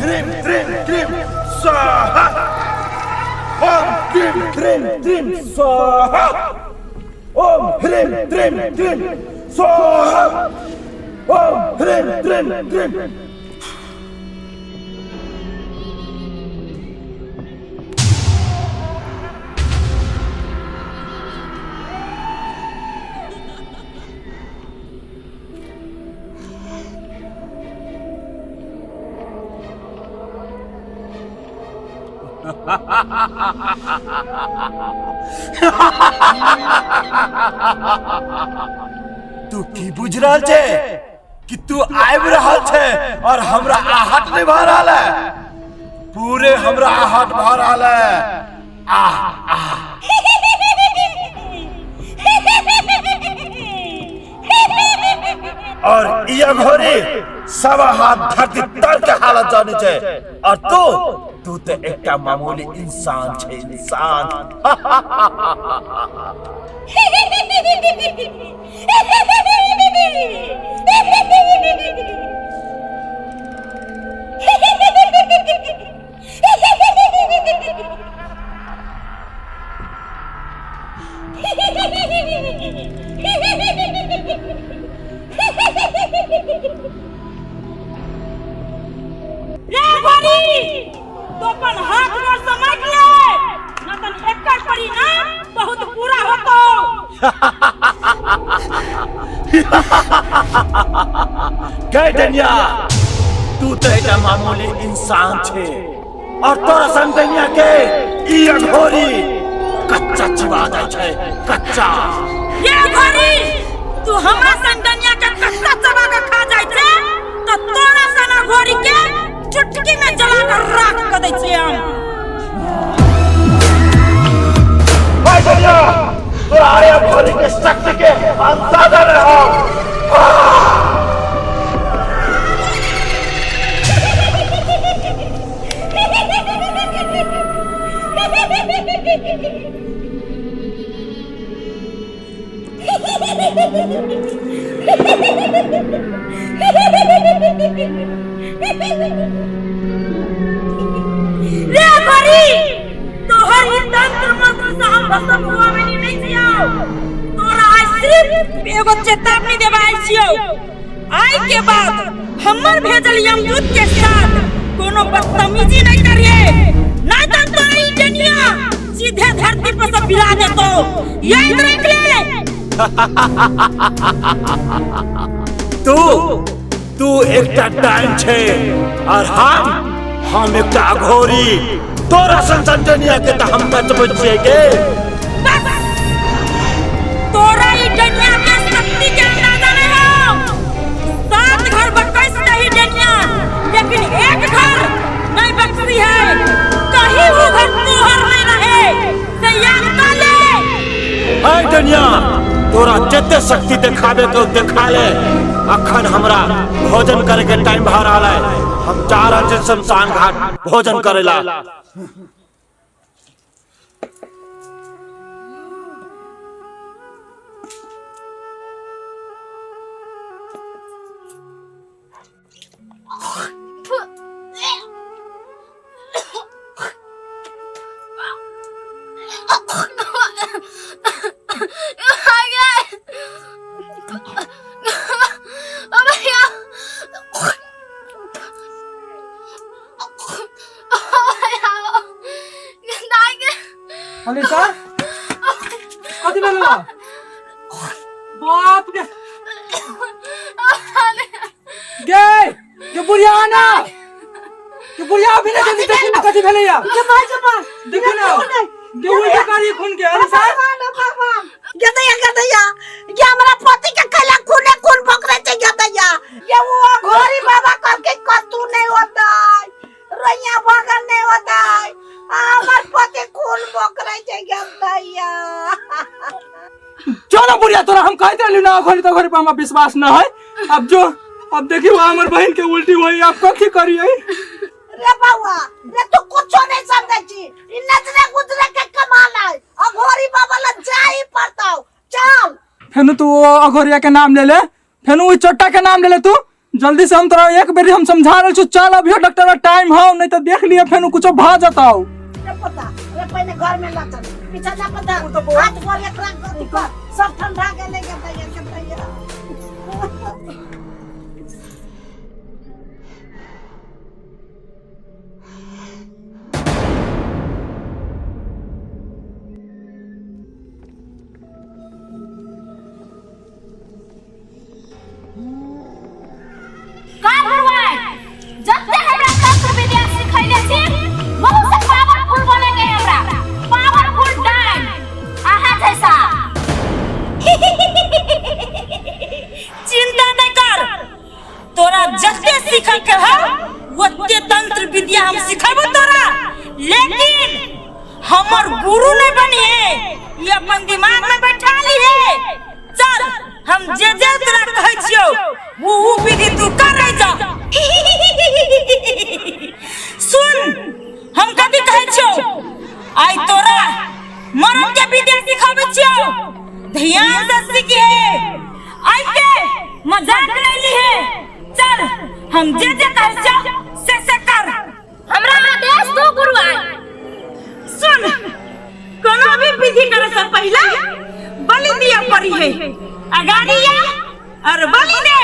ह्रीं क्रीं क्रीं स्वाहा। ओम क्रीं क्रीं क्रीं स्वाहा। ओम ह्रीं क्रीं क्रीं स्वाहा। ओम ह्रीं क्रीं क्रीं। तू की बुझ रहल छे कि तू आबि रहल छे और हमरा आहट नहीं भऽ रहल है? पूरे हमरा आहट भऽ रहल है। आह आह। और ई अघोरी सवा हाथ धरती तर के हालत जाने छे और तू तू तो एकटा मामूली इंसान छे, इंसान। रे भरी तो अपन हाथ गोर समझ ले न तन एकर परिणाम बहुत बुरा होतो। गए डनिया, तू तो एकटा मामूली इंसान छे और तोरा संग डनिया के ई अघोरी कच्चा चिबा जाइ छै, कच्चा। ये अघोरी, तू हमरा संग डनिया के कच्चा चबा के खा जाइ छै तो तोरा सन अघोरी के चुटकी में जला कर राख कर दै छियै हम। भाई डनिया, तोरा आए अघोरी के शक्ति के अंदाजा नहीं हो। रे अघोरी, तोहर ई तंत्र मंत्र से हम भस्म हुआ में नहीं छियौ। तोरा आइ सिर्फ एगो चेतावनी देबा आयल छियौ, आइ के बाद हमर भेजल यमदूत के साथ कोनो बदतमीजी नहीं करिए, नहीं तो तोरा ई डनिया सीधे धरती पर से गिरा देतो, याद रख ले। तू एकटा डाइन छे और हम एकटा अघोरी। तोरा सन सन डनिया के त हम बचबै छियै गे। बस तोरा ई डनिया के शक्ति के अंदाजा नहीं हो। 7 घर बकस नहीं डनिया, लेकिन एक घर नहीं बकसी है, कहीं वो घर तोहर नहीं रहे, से याद कर ले। ऐ डनिया, तोरा जते शक्ति देखाबे के देखा ले। अखन हमरा भोजन करे के टाइम भा रहल है, हम जा रहल छी शमशान घाट भोजन करेला। अनिता, कथी भेल बा? बाप रे, गे गे बुढ़िया आना, गे बुढ़िया अभी नहीं जल्दी देखी ना कथी भेलै या। गे माय, गे माय। देखी ना, गे उल्टा कारी खून के। अनिता। भगवान, गे दैया, गे दैया, गे हमरा पति के कैला खूने खून पकड़े छै। गे दैया, गे वो अघोरी बाबा कहलकै कतू नहीं होतै, रोइया बगल नहीं होतै, आ हमर पति खून बोकरै छै। गे दैया। जो ना बुढ़िया, तोरा हम कहते रहली ना अघोरी तो अघोरी पर हमरा विश्वास न है। अब जो अब देखी वहाँ हमर बहन के उल्टी हुई, अब कथी करिए? रे बउआ रे, तू कुछो नहीं समझै छी, ई नजरे गुजरे के कमाल है, अघोरी बाबा लग जाई पड़तौ, चल। फेनु तू वो अघोरिया के नाम ले ले, फेनु ओइ चोट्टा के नाम ले ले, तू जल्दी से हम तोरा एक बेरी हम समझा रहल छी, चल अभियो डॉक्टर टाइम हौ, नहीं तो देख लिए फेन कुछो भ जतौ। रे पोता, रे पहिने घर में ल चल, बिछौना पर धर, हाथ गोड़ एकरा अथी कर, सब ठंडा गेलै गे दैया के दैया। का गुरुआई, जते हमरा तंत्र विद्या सिखैले छी, बहुत से पावरफुल बने गए हमरा, पावरफुल डाइन अहाँ जैसा। चिंता नहीं कर, तोरा जते सीखे के है ओते तंत्र विद्या हम सिखेबो तोरा, लेकिन हमर गुरु नहीं बनिए, ये अपन दिमाग में बैठा लिए। चल हम जे जे तोरा कहै छियौ वो ऊ विधि तू कर जा। सुन हम कथी कहै छियौ, आइ तोरा मरण के विद्या सिखाबै छियौ, ध्यान से सीखिहे, आइ के मजाक नहीं लिहे। चल हम जे जे कहै छियौ से से कर। हमरा आदेश दो गुरुआई। सुन, कोनो भी विधि करे से पहले बलि दिया पड़ी है, अगाड़िया और बलि दे।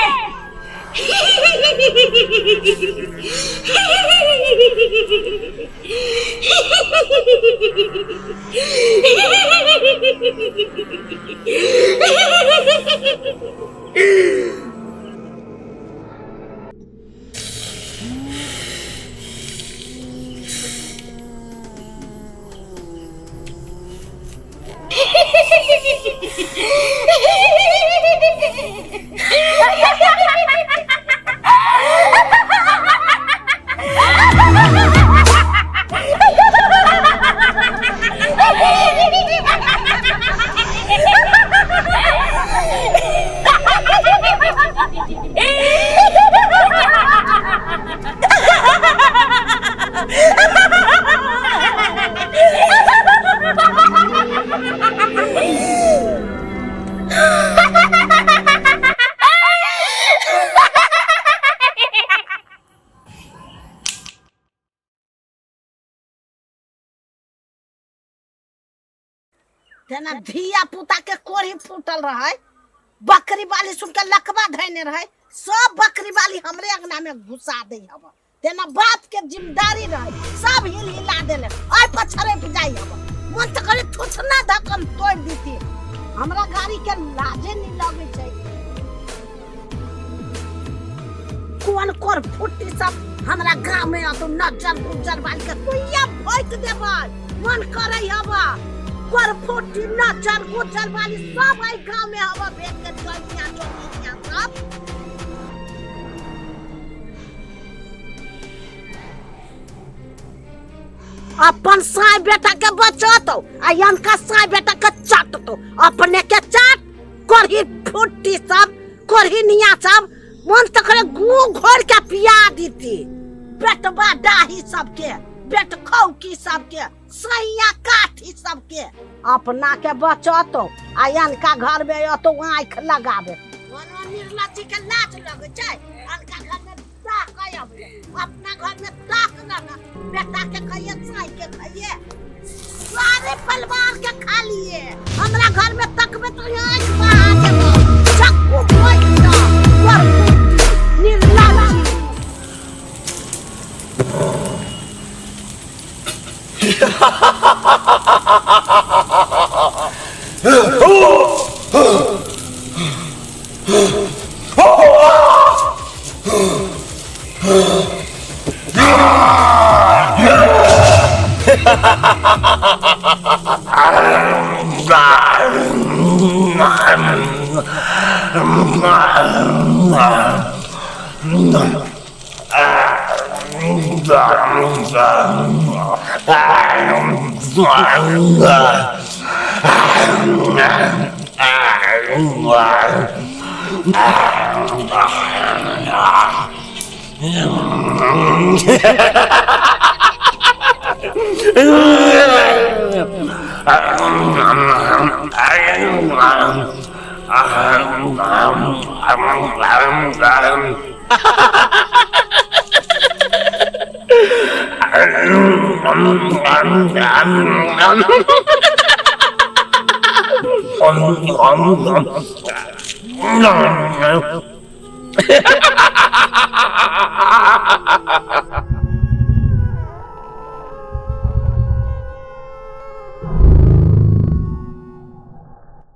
तेना धिया पुता के कोढ़ी फूटल रहे, बकरी वाली सुन के लकवा धैने रहे, सब बकरी वाली हमरे अंगना में घुसा दे हब। तेना बाप के जिम्मेदारी रहे, सब हिल हिला देले, आइ पछड़े पे जाई हब। मन तो करे थुथना धकम तोड़ दीती, हमरा गाड़ी के लाजे नहीं लगे छै। कोन कोर फुट्टी सब हमरा गांव में अतो नजर गुजर वाली के कुइया भोइक देबै, मन करे हब। कोर फुट्टी नजर गुजर वाली सब आई गांव में हब, भेट के चलिया चलिया सब। अपन साई बेटा के बचतो आ अनका साई बेटा के चाटतो, अपने के चाट कोरही फुट्टी सब कोरही निया सब, मन तो करे गू घोर के पिया दीती। बेटबा डाही सबके, बेट खौकी सबके, सैया काठी सबके, अपना के बचतो आ अनका घर में अतो आँख लगाबे। निर्लज्जी के लाज लगे छै, अनका घर में ताक आबे, अपना घर में ताक ना ना, बेटा के खाइए साई के खाइए, सारे परिवार के खा लिए। हमरा घर में तकबे तो आँख बहा देबो, चक्कू भोइक दो निर्लज्जी।